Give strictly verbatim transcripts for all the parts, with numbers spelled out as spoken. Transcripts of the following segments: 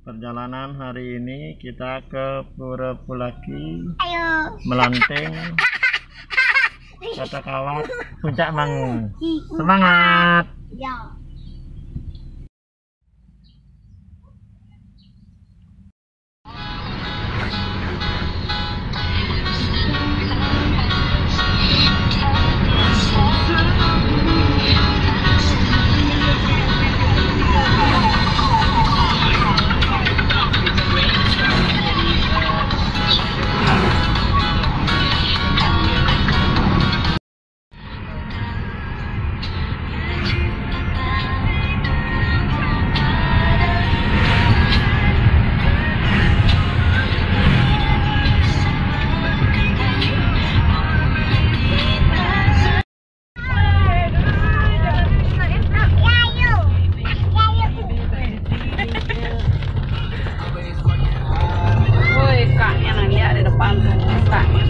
Perjalanan hari ini kita ke Pura Pulaki, Ayo. Melanting, Kota Kawat, Puncak Mangu. Semangat! Ya. Woi, kaknya nang lihat di depan tuh, kaknya.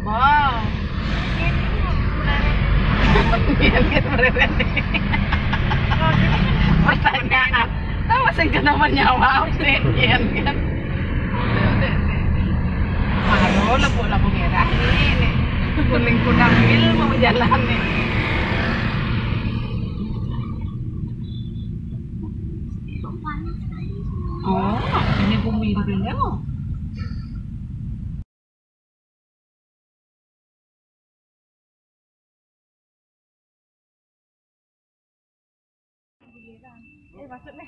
Wow. Pertanyaan, tahu sing kenapa nyawa update kan? Baru lampu-lampu merah ini, kuning kuning mil mau jalan nih. Oh, ini bumi dulu. Eh, maksudnya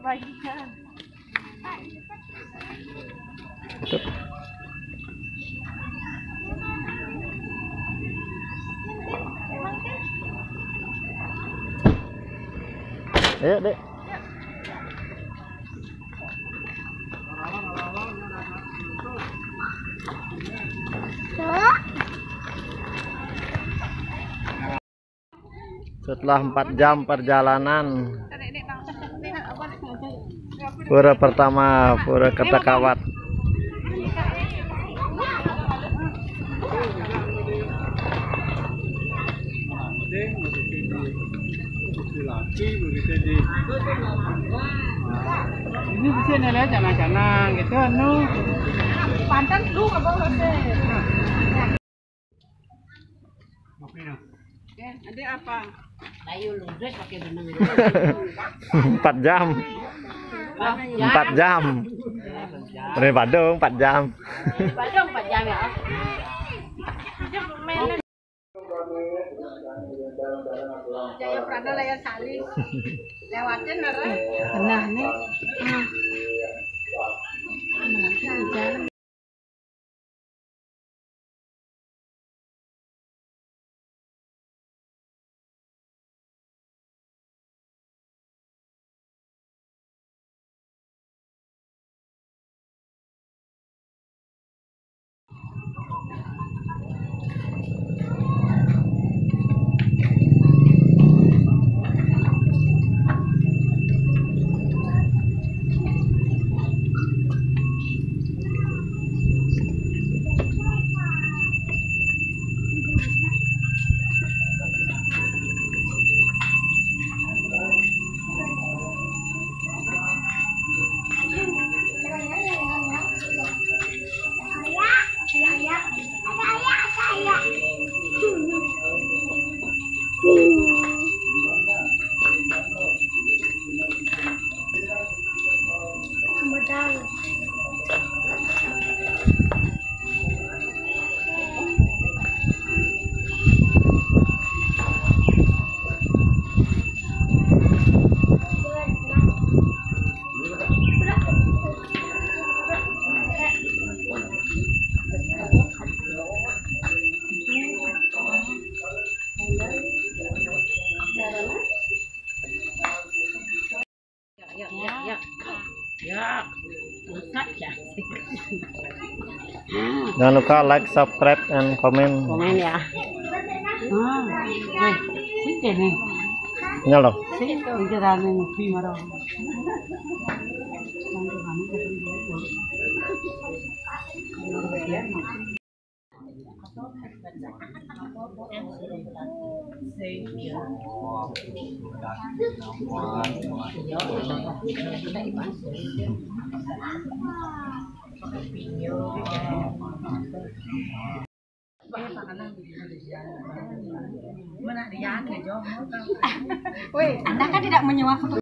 bagian. Ayo, Dek. Setelah empat jam perjalanan, pura pertama, Pura Kertakawat. Ini bisa nilai jangan-jangan gitu, anu. Pantan lu apa? Oke, ada apa? Ayo lurus pakai benang. Empat jam. Empat jam. Dari Badung empat jam. Badung empat jam ya. Jaya Prana layar saling. Lewatin, Nara. Nah, nih. Ya, ya, ya. Ya. Rusak ya. Jangan lupa like, subscribe, and comment. Komen ya. Ah, eh, sini nih. Ini loh. Sini tuh. Ini kita nih, ngopi marah. Woi, Anda kan tidak menyewa foto.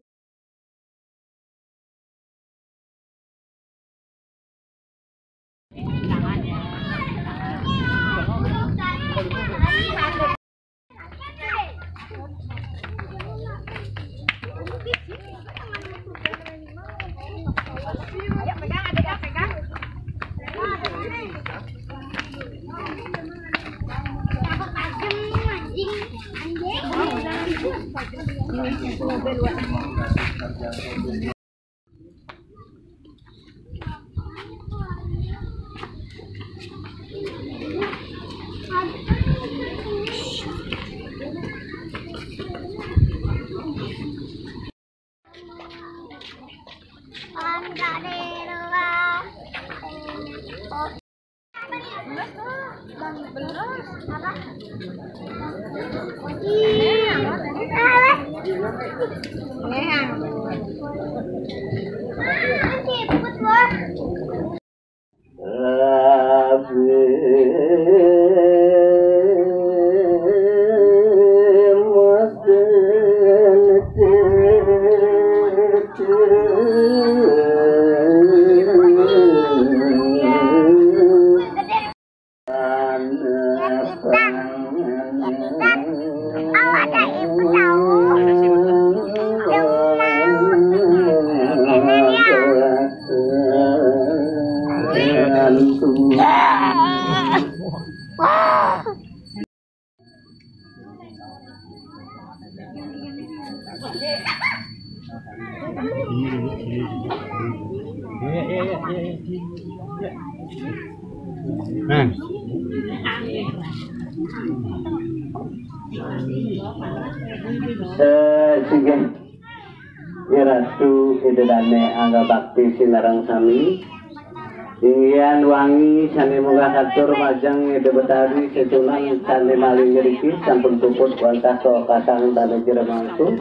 Nah. Eh, sige. Iratu Ida Dane angga bakti sinareng sami. Inggian wangi sane munggah katur majeng Ida Betari sesuunan sane malih ngriki sampun puput wantah kakasang dane jero mangku.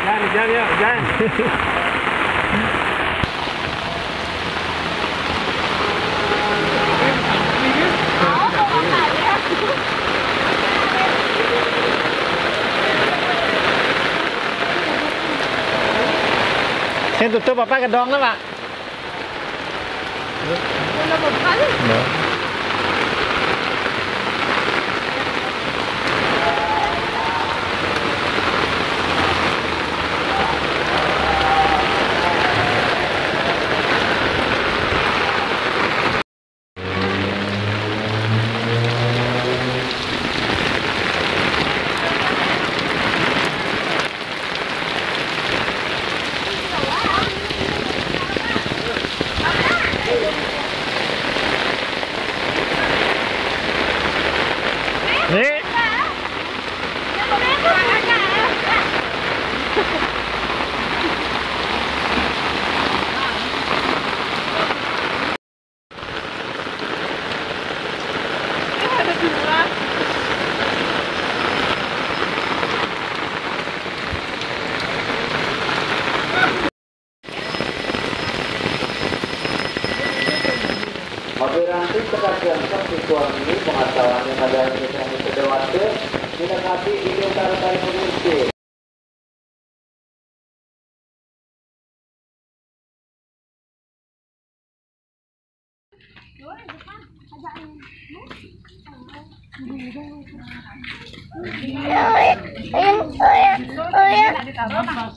Jan, jan, ya, jan. Sing tutup apa gedongnya, Pak? Ya.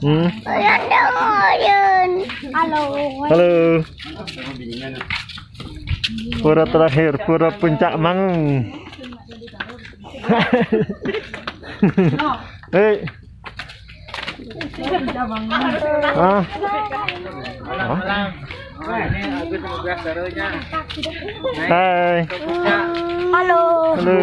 Hmm. Halo. Halo. Pura terakhir, pura puncak Mangung. Hei. Ah. Hai. Halo. Halo.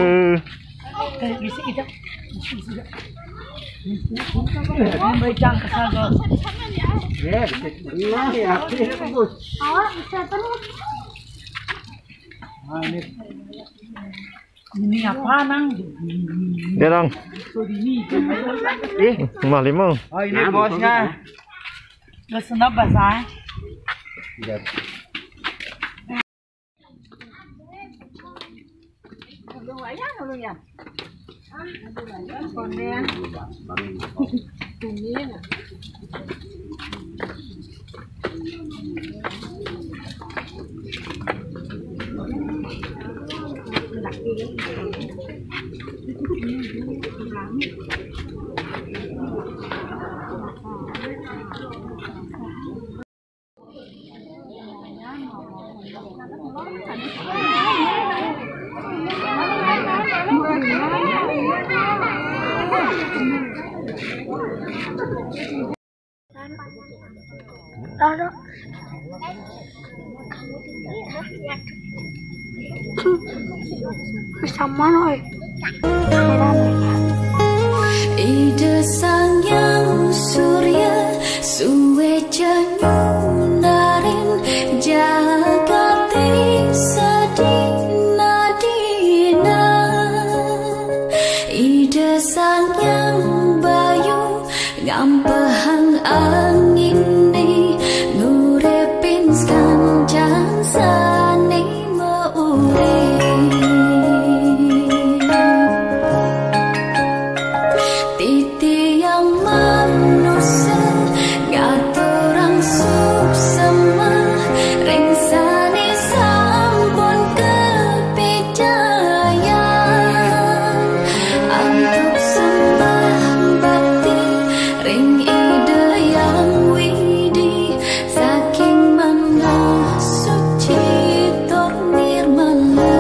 Ini apa, Nang? Dia, Nang. Ih, mah lima. Oh, ini bosnya. Bos senap, Bos, ah. Roro. Sama no, eh. Ida Sang Hyang Surya suwe janyu naring jagate sadina-dina. Ida Sang Hyang Bayu ngampehang angine nguripin sakancan sane maurip. Titiang manusa ngaturang suksema ring sane sampun kapicayan antuk sembah bakti ring Ida Hyang Widi saking manah suci tur nirmala.